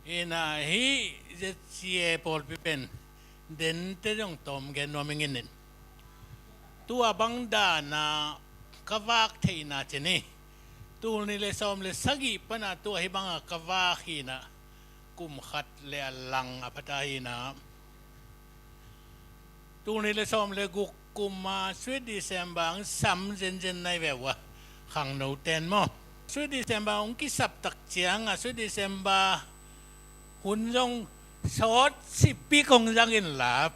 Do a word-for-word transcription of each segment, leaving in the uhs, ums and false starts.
Ina hih Z C A pawlpi pen dente zong tawm gen nuam ing in. Tua bang dana ka vak theihna cin hi. Tul nih le sawm le sagih pana tua hih banga ka vak hina, kum khat le a lang a phata hina. Tul nih le sawm le guk kuma Sweet December ang sam zenzen nai ve uh a, khangno ten maw. Sweet December hong kisap tak cianga Sweet December hun zong sawt sipik hong zangin la,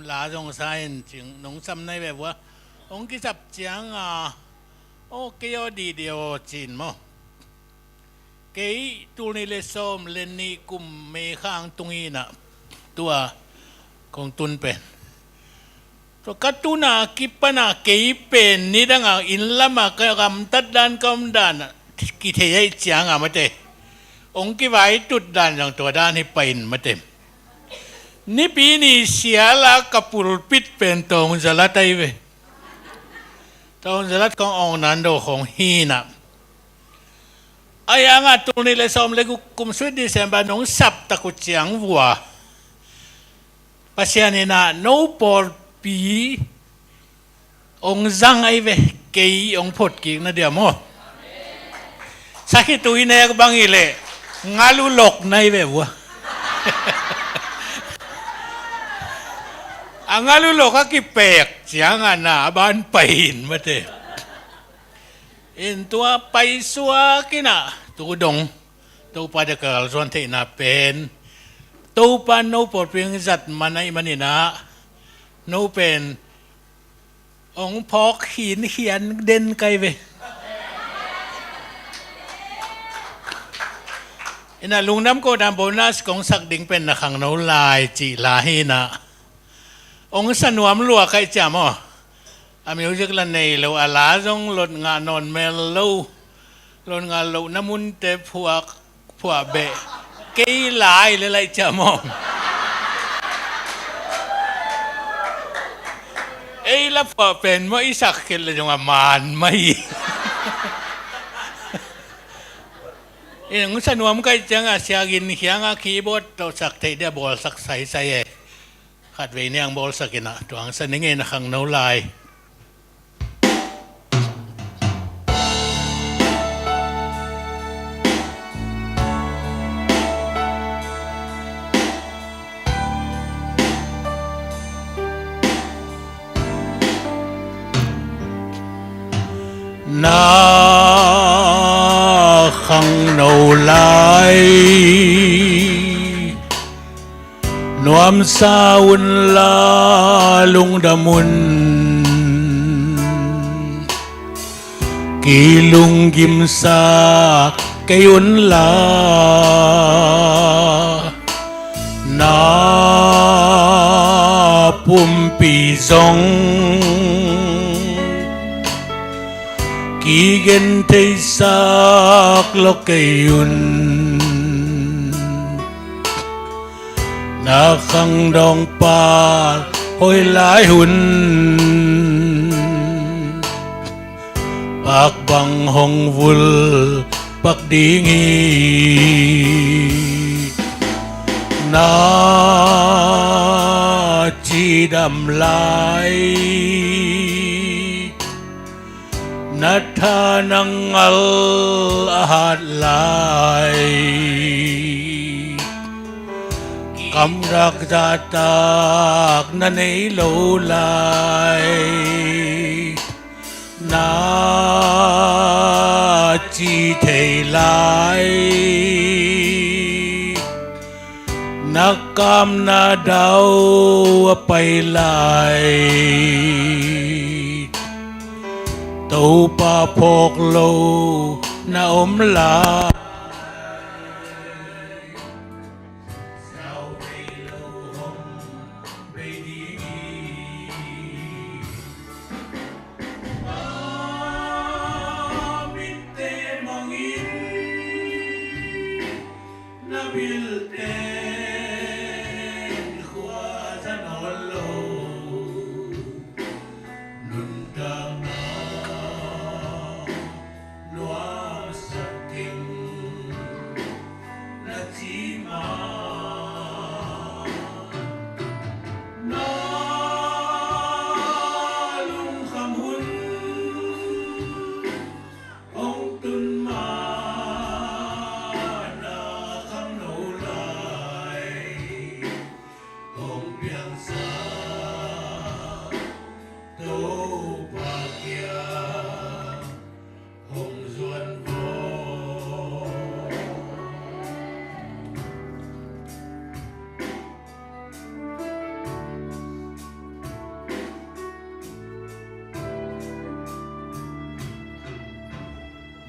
la zong sa in cing nong sam nai ve uh a, hong kisap cianga aw kei aw didi aw cin maw. Kei tul nih le sawm le nih kum May kha ang tung hina, tua kong tun pen. Tua ka tuna kipana kei pen nidanga inn lama ka gamtat dan ka om dana kithei aih cianga mate, hong kivaitut dan zong tua dan hi pain mate. Nipi ni siala ka pulpit pen tawng zalat ahi ve. Tawng zalat kong awng nando khong hina. Ai anga tul nih le sawm le guk kum Sweet December nong sap tak uh ciang vua, Pasian ina no pawlpi hong zang ahi ve, kei hong photkik na diam aw. Sakhi tui nek bang hi leh ngal uh lok nai ve vua. A ngal uh lok a kipek cianga na a ban pai in mate. In tua paisuak ina tu dong Topa dia ka kalsuan theihna pen Topa no pawlpi hong zat man ahi manina no pen hong phawk hinkhian den kai ve. Ina lungdam ko dan bonus kong sak ding pen na khangno lai cih la hina. Hong sa nuam lua kai ciam aw. A music la nei lo a la zong lot ngah nawn mel lo. Lot ngah lohna munte phuak phuah beh kei lai le laih ciam aw. Ei la phuah pen maw i sak khet le zong a man mai. Eng sa nuam kai cianga siagin khianga keyboard tawh sak theih dia bawlsak saisai e. Khatvei niang bawlsak ina tuangsa ning e na khangno lai. Na khangno lai nuamsa unla lungdam un. Kilunggimsak kei unla na pumpi zong kigentheisak lo kei un. Na khangdawng pal hoih lai hun pak bang hong vul pak ding hi. Na cidam lai na tha na ngal a hat lai. Kamrak zahtak na nei lo lai. Na ci thei lai. Na kam na dau a pai lai. Topa phawk lo na om lai. Na bil pen khua za nawn lo. Nuntakna nuamsak keng. Na cim Na lungkham hun hong tun ma, na khangno lai hong piangsa Topa kiang hong zuan vo.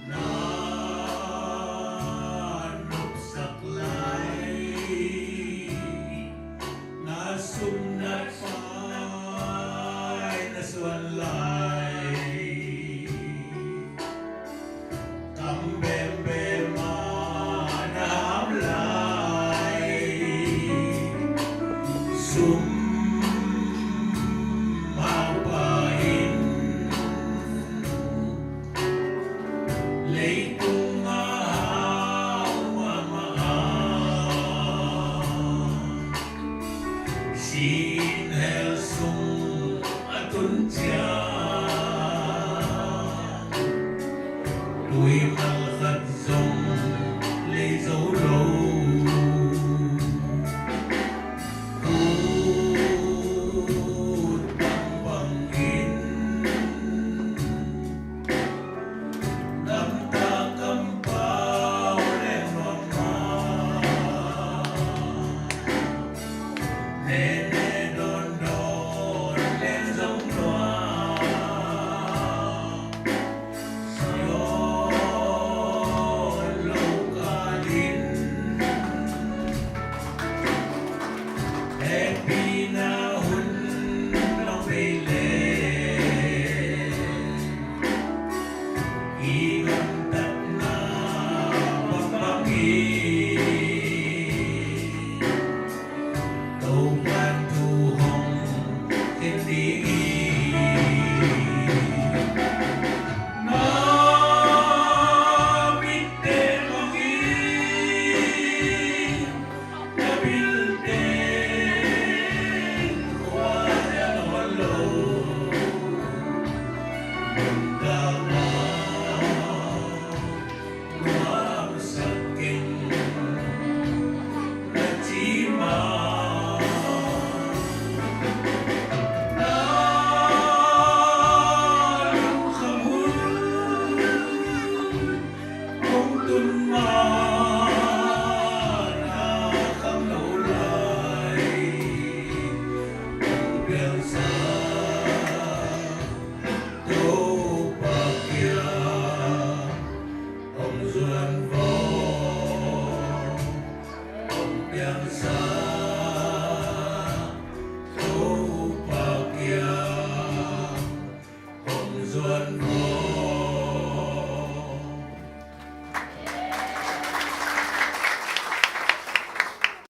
Na nopsak lai, na sum na pai na suan lai, kam bembem a na ham lai, sum maupa in leitung a hau mahmah a, sin hell sung a tun ciang, tui malkhat zong lei zo lo. Ut bangbang in gamta kampau leng nuam a, nene dawndawn leng zong nuam. Sion lo kalin hehpihna hun nong nei leh, i gamtatna bangbang hi. Topa'n thu hong khen ding hi. Na mitte mawk hi, na bilte khua zia nawn lo. Nuntakna nuamsak keng na ci ma, na lungkham hun hong tun ma, na khangno lai hong piangsa Topa kiang hong zuan vo. Hong piangsa Topa kiang hong zuan vo.